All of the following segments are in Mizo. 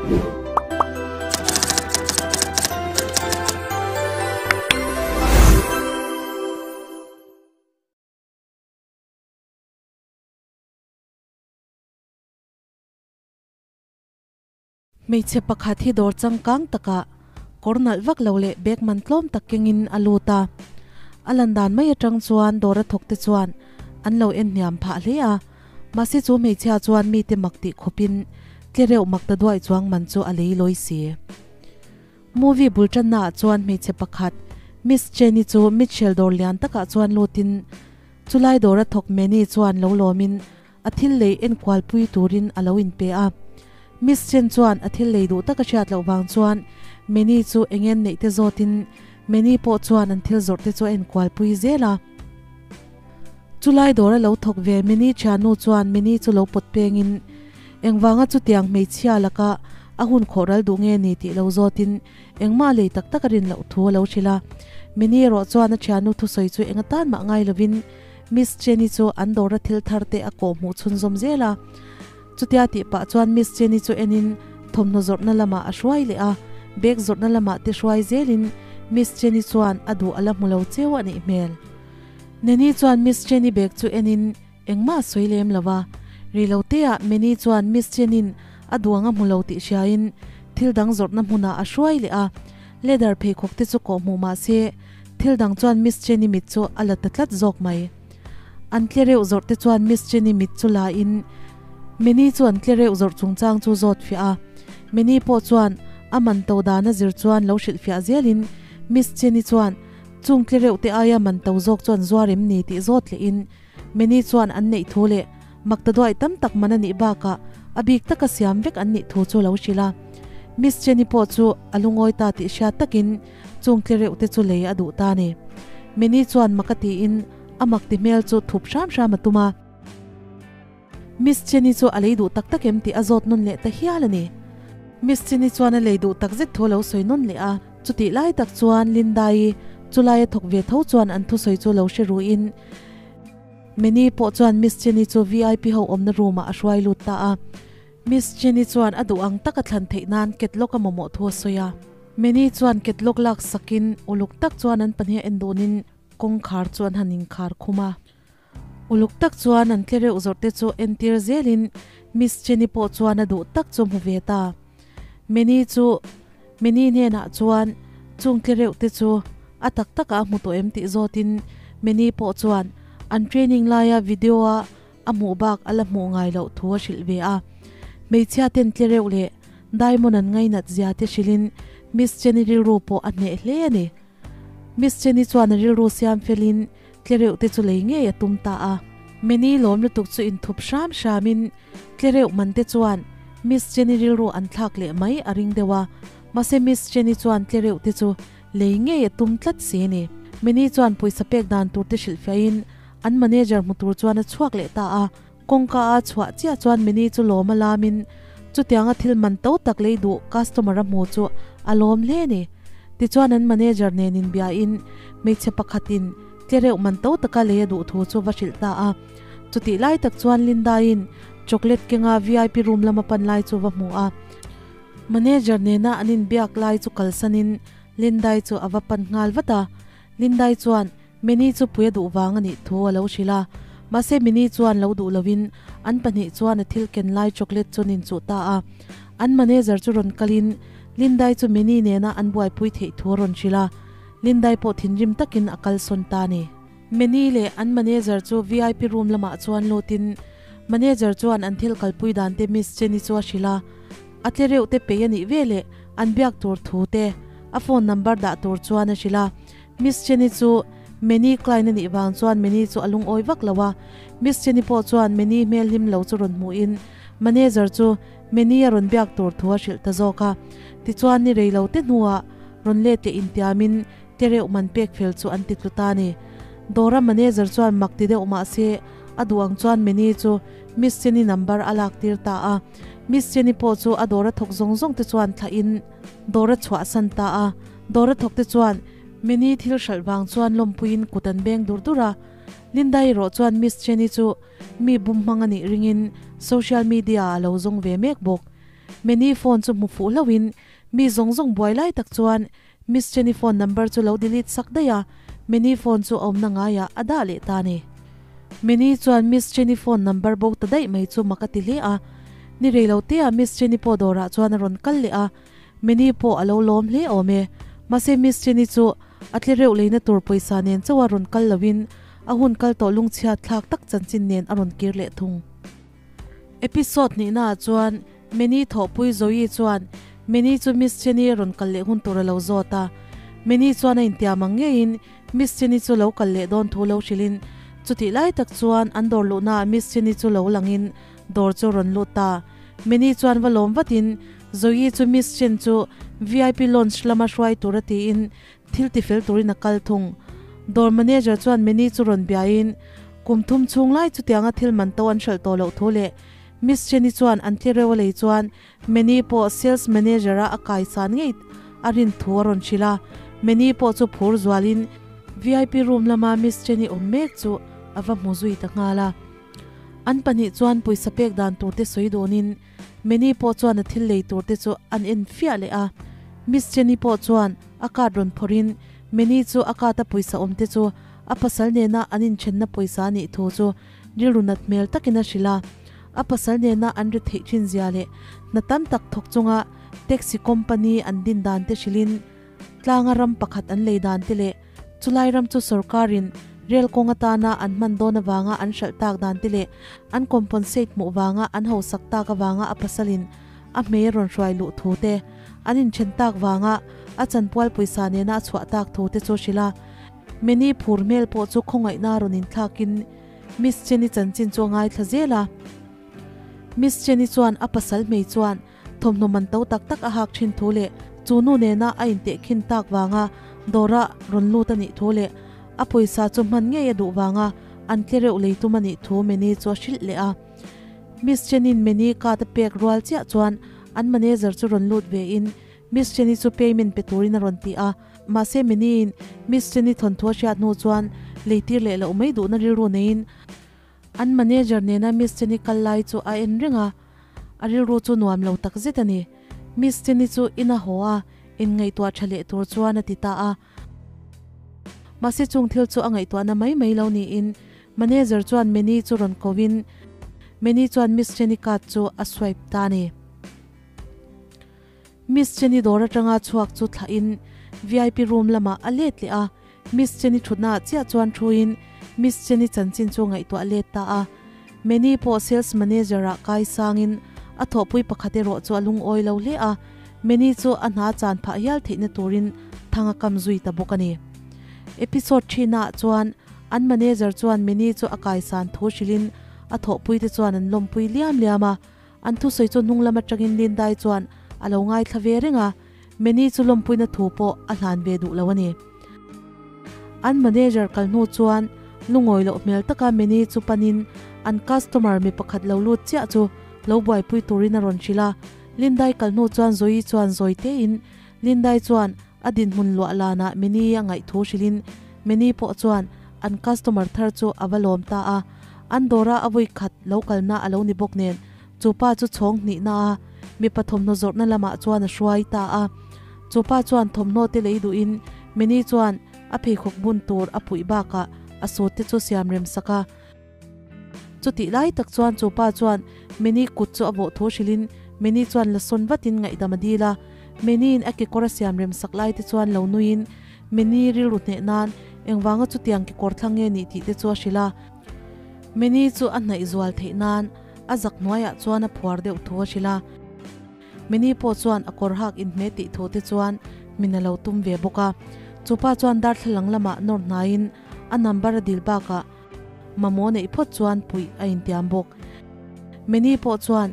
Hmeichhe pakhat hi dawr changkang takah kawr nalh vak lo leh bag man tlawm tak kengin a lut a. A lan dan mai atang chuan dawr a thawk te chuan an lo en hniam phah hle a. Mahse chu hmeichhia chuan mite mak tih khawpin tle reuh mak ta duai chuang man chu a lei lawi si. Movie bul tanna ah chuan hmeichhe pakhat Miss Jenny chu Mitchell dawr lian takah chuan lutin chulai dawr a thawk Manny chuan lo lawmin a thil lei enkual pui turin a lo inpe a. Miss Chen chuan a thil lei duh taka hriat loh vang chuan Manny chu engen neih te zawtin Manny pawh chuan an thil zawrh te chu a enkual pui zel a. Chulai dawr a lo thawk ve Manny thiannu chuan Manny chu lo pawt pengin engvanga chutiang hmeichhia laka a hun khawh ral duh nge ni tih lo zawtin engmah lei tak tak a rin loh thu a lo hrilh a. Manny erawh chuan a thiannu thusawi chu eng atan mah ngai lovin Miss Jenny chu an dawra thil thar te a kawh hmuh chhunzawm zel a. Chutia tih pah chuan Miss Jenny chu enin thawmhnaw zawrhna lamah a hruai leh a, bag zawrhna lamah te hruai zelin Miss Jenny chuan a duh a la hmu lo cheu a nih hmel. Nanny chuan Miss Jenny bag chu enin engmah a sawi lem lo a. Ri lo teah Manny chuan Miss Jenny-in a duh ang a hmu lo tih hriain thil dang zawrhna hmunah a hruai leh a. Leather pheikhawk te chu kawh hmuh mah se Thil dang chuan Miss Jenny mit chu a la ta tlat zawk mai. An tle reuh zawrh te chuan Miss Jenny mit chu la in Minnie chu an tle reuh zawrh chungchang chu zawt fiah a. Minnie pawh chuan a man to dan a zir chuan lo hrilh fiah zel in Miss Jenny chuan chung tle reuh te aia man to zawk chuan zuar em ni tih zawt leh in Minnie chuan an neih thu leh mak ta duai tam tak man a nih bakah a bik taka siam vek an nih thu chu lo hrilh a. Miss Jenny pawh chu a lungawi ta tih hriat takin Chung tle reuh te chu lei a duh ta ni. Minnie chuan mak a tiin a mak ti hmel chu thup hram hram a tum a. Miss Jenny chu a lei duh tak tak em tih a zawt nawn leh ta hial a ni. Miss Jenny chuan a lei duh tak zet thu a lo sawi nawn leh a. Chutih lai tak chuan Linda-i chu laia thawk ve tho chuan an thusawi chu lo hre ruin Minnie pawh chuan Miss Jenny chu VIP ho awmna room ah a hruai lut ta a. Miss Jenny chuan a duh ang taka thlan theih nan ketlawk a mamawh thu a sawi a. Many chuan ketlawk lak sakin uluk tak chuan an pahnih a en dunin kawngkhar chu an han inkhar khum a. Uluk tak chuan an tle reuh zawrh te chu entir zelin Miss Jenny pawh chuan a duh tak chu hmu ve ta. Many chu Many hnenah chuan chung tle reuh te chu a tak takah a hmu tawh em tih zawtin Many pawh chuan an training laia video a a hmuh bak a la hmuh ngai loh thu a hrilh ve a. Hmeichhia ten tle reuh leh Diamond an ngainat zia te hrilhin Miss Jenny rilru pawh a hneh hle a ni. Miss Jenny chuan a rilru siam felin tle reuh te chu lei ngei a tum ta a. Many lawm lutuk chu inthup hram hramin tle reuh man te chuan Miss Jenny rilru an thlak leh mai a ring deuh a. Mahse Miss Jenny chuan tle reuh te chu lei ngei a tum tlat si a ni. Many chuan pawisa pek dan tur te hrilhfiahin An manager hmu tur chuan a chhuak leh ta a, kawngka a chhuah chiah chuan Minnie chu lawm a lamin chutianga thil man to tak lei duh customer a hmu chu a lawm hle a ni. Tichuan an manager nen inbiain hmeichhe pakhatin tle reuh man to taka lei a duh thu chu va hrilh ta a. Chutih lai tak chuan Linda-in chocolate kenga vip room lama pan lai chu va hmu a. Manager nena an inbiak lai chu kalsanin Linda-i chu a va pan nghal vat a. Linda-i chuan Minnie chu pui a duh vang a nih thu a lo hrilh a, mahse Minnie chuan lo duh lovin an pahnih chuan a thil ken lai chocolate chu an inchuh ta a. An manager chu rawn kalin Lindai chu Minnie nena an buaipui theih thu a rawn hrilh a, Lindai pawh thinrim takin a kalsawn ta a ni. Minnie leh an manager chu vip room lamah chuan lutin manager chuan an thil kalpui dan te Miss Jenny chu a hrilh a, a tle reuh te peih a nih veleh an biak tur thu te a phone number dah tur chuan a hrilh a. Miss Jenny chu Manny Klein a nih vang chuan Manny chu a lungawi vak lo a. Miss Jenny pawh chuan Manny hmel hlim lo chu rawn hmuhin manager chu Manny a rawn biak tur thu a hrilh ta zawk a. Tichuan ni rei lo te hnuah rawn let leh intiamin te reuh man pek fel chu an ti tlu ta a ni. Dawra manager chuan mak ti deuh mah se a duh ang chuan Manny chu Miss Jenny number a lak tir ta a. Miss Jenny pawh chu a dawra thawk zawng zawng te chuan thlahin dawr a chhuahsan ta a. Dawra thawk te chuan Minnie thil hralh vang chuan lawmpuiin kut an beng dur dur a. Linda erawh chuan Miss Jenny chu mi bum hmang a nih ringin social media ah a lo zawng ve mek bawk. Meni phone chu hmu fuh hlauhin mi zawng zawng buai lai tak chuan Miss Jenny phone number chu lo delete sak daih a, Meni phone chu a awmna ngaiah a dah leh ta a ni. Meni chuan Miss Jenny phone number bo ta daih mai chu mak a ti hle a. Ni rei lo teah Miss Jenny pawh dawrah chuan a rawn kal leh a, Meni pawh a lo lawm hle awm e. Mahse Miss Jenny chu a tle reuh leina tur pawisa nen chauha rawn kal loin a hun kal tawh lungchhiat thlak tak chanchin nen a rawn kir leh thung. Episode hnihnaah chuan Meni thawhpui Zoe chuan Meni chu Miss Jenny a rawn kal leh hun tur a lo zawt a. Meni chuan a intiam ang ngeiin Miss Jenny chu lo kal leh dawn thu lo hrilhin chutih lai tak chuan an dawr luhnaah Miss Jenny chu lo langin dawr chu rawn lut ta. Meni chuan va lawm vatin Zoe chu Miss Chen chu VIP lounge lama hruai tur a tiin thil tifel turin a kal thung. Dawr manager chuan Meni chu rawn biain kum thum chhung lai chutianga thil man to an hralh tawh loh thu leh Miss Jenny chuan an tlereuh a lei chuan Meni pawh sales manager a a kai san ngei a rin thu a rawn hrilh a. Meni pawh chu phur zualin VIP room lama Miss Jenny awm mek chu a va hmu zui ta nghal a. An pahnih chuan pawisa pek dan tur te sawi dawnin Meni pawh chuan a thil lei tur te chu an en fiah leh a. Miss Jenny pawh chuan a card rawn phawrhin Meni chu a card a pawisa awm te chu a pasal nena an inthenna pawisa a nih thu chu rilru nat hmel takin a hrilh a. A pasal nena an ri theih thin zia leh hna tam tak thawk chunga taxi company an din dan te hrilhin tlanga ram pakhat an lei dan te leh Chulai ram chu sorkarin rel kawng atana an hman dawn avanga an hralh tak dan te leh an compensate hmuh vanga an hausak tak avanga a pasalin a hmei a rawn hruai luh thu te, an inthen tak vanga a chanpual pawisa nena a chhuah tak thu te chu hrilh a. Meni phur hmel pawh chu khawngaihna rawn inthlakin Miss Jenny chanchin chu a ngaithla zel a. Miss Jenny chuan a pasal hmei chuan Thawmhnaw man to tak tak a hak thin thu leh chu nu nena a intehkhin tak vanga dawra rawn lut a nih thu leh a pawisa chu hman ngei a duh vanga an tle reuh lei tum a nih thu Meni chu a hrilh leh a. Miss Chen-in Meni card a pek rual chiah chuan an manager chu rawn lut ve in Miss Chen-i chu payment pe turin a rawn ti a. Mahse Meni-in Miss Chen-i thawnthu a hriat hnu chuan leitir leh loh mai duhna rilru neiin An manager nena Miss Jenny kal lai chu a en reng a, a rilru chu nuam lo tak zet a ni. Miss Jenny chu in a haw a, inngaihtuah tha leh tur chuan a ti ta a. Mahse chung thil chu a ngaihtuahna mai mai lo niin manager chuan Manny chu rawn ko in Manny chuan Miss Jenny card chu a swipe ta a ni. Miss Jenny dawr atanga chhuak chu thlah in vip room lamah a let leh a, Miss Jenny thutna ah chiah chuan thu in Miss Jenny chanchin chu ngaihtuah let ta a. Manny pawh sales manager ah kai sang in a thawhpui pakhat erawh chu a lungawi lo hle a, Manny chu a hna chan phah hial theihna turin thang a kam zui ta bawk a ni. Episode thina ah chuan an manager chuan Manny chu a kai san thu hrilh in a thawhpui te chuan an lawmpui liam liam a, An thusawi chu hnung lam atangin Lindai chuan a lo ngaithla ve reng a, Manny chu lawmpuina thu pawh a hlan ve duh lo a ni. An manager kal hnu chuan lungawi loh hmel taka Manny chu panin an customer mi pakhat lo lut chiah chu lo buaipui turin a rawn hrilh a. Lindai kal hnu chuan Zoe chuan zawi tein Lindai chuan a dinhmun luah lanah Manny a ngaih thu hrilhin Manny pawh chuan an customer thar chu a va lawm ta a. An dawra a vawi khat lo kalna a lo ni bawk nen chu pa chu chhawng hnihna a mipa thawmhnaw zawrhna lamah chuan a hruai ta a. Chu pa chuan thawmhnaw te lei duhin Manny chuan a pheikhawk bun tur a puih bakah a suit te chu siam rem sak a. Chutih lai tak chuan chu pa chuan Manny kut chu a bawh thu hrilhin Manny chuan la sawn vatin ngaihdam a dil a. Manny-in a kekawr a siam rem sak lai te chuan lo nuiin Manny rilru hneh nan engvanga chutiang kekawr thlang nge nih tih te chu a hrilh a. Manny chu a hnaih zual theih nan a zak hnuaiah chuan a phuar deuh thu a hrilh a. Manny pawh chuan a kawr hak inhmeh tih thu te chuan min a lo tum ve bawk a. Chu pa chuan darthlalang lamah nawr hnaiin a number a dil bakah Mamawh neih phawt chuan puih a intiam bawk. Meni pawh chuan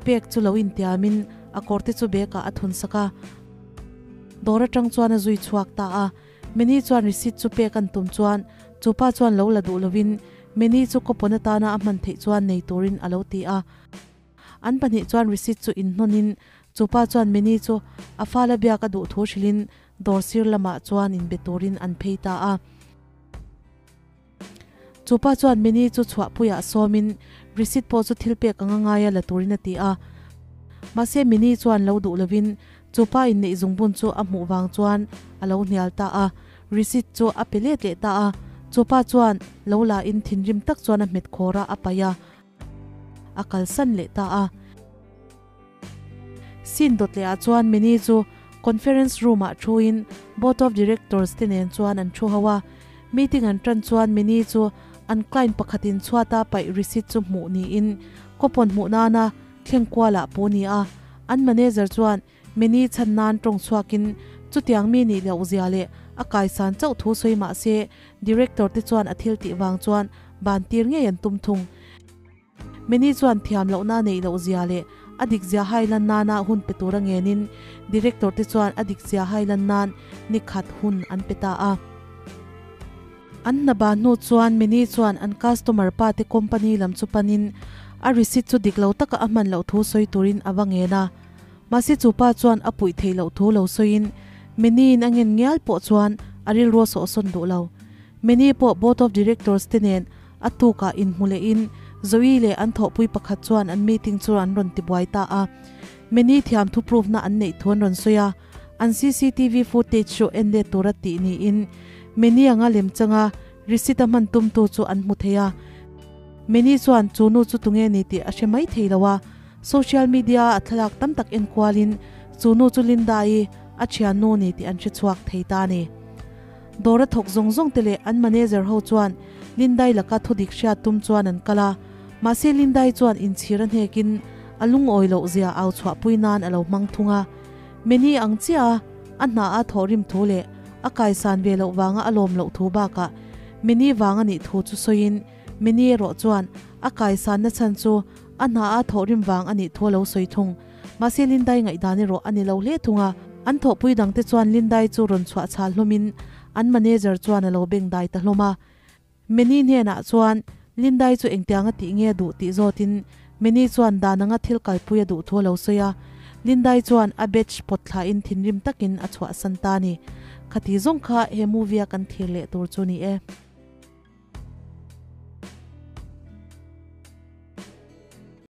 pek chu lo intiamin a kawrte chu bag ah a thun sak a. Dawr atang chuan a zui chhuak ta a. Meni chuan receipt chu pek an tum chuan chu pa chuan lo la duh lovin Meni chu coupon atana a hman theih chuan nei turin a lo ti a. An pahnih chuan receipt chu inhnawnin chu pa chuan Meni chu a fala biak a duh thu hrilhin dawr sir lamah chuan inbe turin an phei ta a. Chu pa chuan Meni chu chhuahpuiah sawmin receipt pawh chu thil pek anga ngaia la turin a ti a. Mahse Minnie chuan lo duh lovin chupa inneih zungbun chu a hmuh vang chuan a lo hnial ta a, receipt chu a pe let leh ta a. Chupa chuan lo la in thinrim tak chuan a hmet khawr a, a paih a, a kalsan leh ta a. Scene dawt leh ah chuan Minnie chu conference room ah thu in board of directors te nen chuan an thu ho a. Meeting an tan chuan Minnie chu an client pakhat in chhuat a paih receipt chu hmuh niin coupon hmuh nana thleng kual ah pu ni a. An manager chuan Minnie chhan nan tawng chhuak in chutiang mi nih loh zia leh a kaisan chauh thu sawi mah se director te chuan a thil tih vang chuan ban tir ngei an tum thung. Many chuan thiam lohna a neih loh zia leh a dik zia hai lan nana hun pe tura ngenin Director te chuan a dik zia hai lan nan ni khat hun an pe ta a. An hna ban hnu chuan Many chuan an customer pa te company lam chu panin a receipt chu dik lo taka a hman loh thu sawi turin a va ngen a. Mahse chu pa chuan a puih theih loh thu lo sawiin Many in a ngen ngial pawh chuan a rilru a sawhsawn duh lo. Many pawh Board of Directors te nen A tukah inhmu lehin Zoe leh an thawhpui pakhat chuan an meeting chu an rawn tibuai ta a. Many thiam thu proof na an neih thu an rawn sawi a, an cctv footage chu en let tura tih niin Many anga lemchanga receipt a hman tumtu chu an hmu thei a. Many chuan chu nu chu tunge ni tih a hre mai thei lo a, social media a thlalak tam tak en kualin chu nu chu Linda-i a thiannu ni tih an hre chhuak thei ta a ni. Dawr a thawk zawng zawng te leh an manager ho chuan Lindai laka thudik hriat tum chuan an kal a, mahse Lindai chuan inchhir a hnekin a lungawi loh zia au chhuahpui nan a lo hmang thung a. Many ang chiah a a hna a thawhrim thu leh a kaisan ve loh vanga a lawm loh thu bakah Many vang a nih thu chu sawiin Many erawh chuan a kaisanna chhan chu a hna a thawhrim vang a nih thu a lo sawi thung. Mahse Lindai ngaihdan erawh a ni lo hle thung a, an thawhpui dangte chuan Lindai chu rawn chhuah chhal hlawmin an manager chuan a lo beng dai ta hlawm a. Meni hnenah chuan Lindai chu engtiang a tih nge a duh tih zawtin Meni chuan dan anga thil kalpui a duh thu a lo sawi a. Lindai chuan a batch pawt thlain thinrim takin a chhuahsan ta a ni. Khati zawng kha he movie a kan thir leh tur chu ni e.